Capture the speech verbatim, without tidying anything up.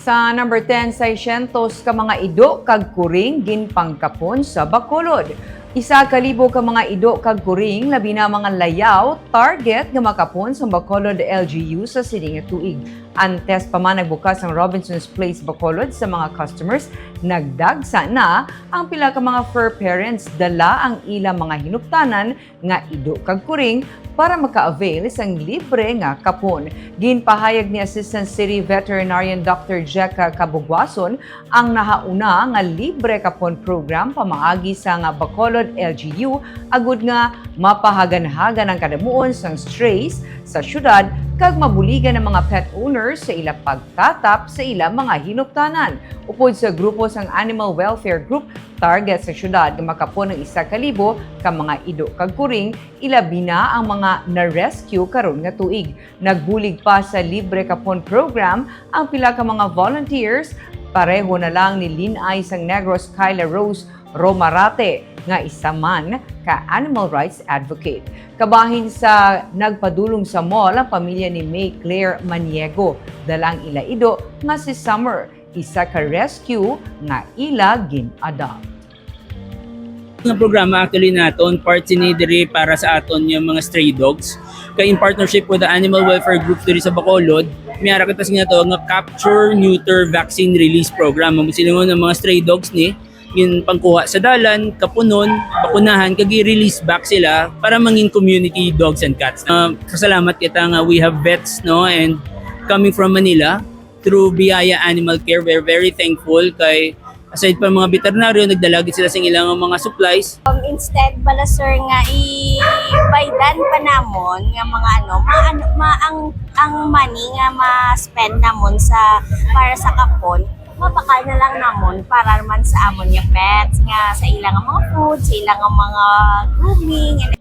Sa number ten, seiscientos ka mga ido kag kuring ginpangkapon sa Bacolod. Isa ka libo ka mga ido kag kuring, labi na mga layaw, target nga makapon sa Bacolod L G U sa sini nga tuig. Antes pa man nagbukas ang Robinson's Place Bacolod sa mga customers, nagdagsa na ang pila ka mga fur parents, dala ang ilang mga hinuptanan nga ido kag kuring para maka-avail sang libre nga kapon. Ginpahayag ni Assistant City Veterinarian Doctor Jekka Cabugwason ang nahauna nga libre kapon program pamaagi sa nga Bacolod L G U, agud nga mapahaganhagan ang kadamuon sang strays sa syudad kag mabuligan ang mga pet owners sa ila pagtatap sa ila mga hinuptanan. Upod sa grupo sang Animal Welfare Group, target sa syudad nga makapon ang isa ka libo ka mga ido kag kuring, ilabi na ang mga na-rescue karon nga tuig. Nagbulig pa sa libre kapon program ang pila ka mga volunteers, pareho na lang ni Lin-ay sang Negros, Kyla Rose Romarate, nga isa man ka animal rights advocate. Kabahin sa nagpadulong sa mall ang pamilya ni May Claire Maniego, dala ang ila ido nga si Summer, isa ka rescue nga ila gin-adopt. Nga programa actually naton, part sini diri para sa aton nga mga stray dogs. Kay in partnership with the Animal Welfare Group diri sa Bacolod, may ara kita sa ginatawag nga Capture, Neuter, Vaccine, Release Program. Ang silingon ang mga stray dogs ni ginpangkuha sa dalan, kapunon, bakunahan, kag i-release back sila para mangin community dogs and cats. Ah, pasalamat kita nga we have vets, no, and coming from Manila, through Biaya Animal Care, we're very thankful kay aside pa mga veterinaryo, nagdala gid sila sa ilang mga supplies. Um, instead bala, sir, nga i-baydan pa namon nga mga ano, ma-, ano, ma-, ang, ang money nga ma-spend namon sa, para sa kapon, mabakal na lang namon para man sa amon nga pets, nga sa ilang mga food, sa ilang mga grooming, and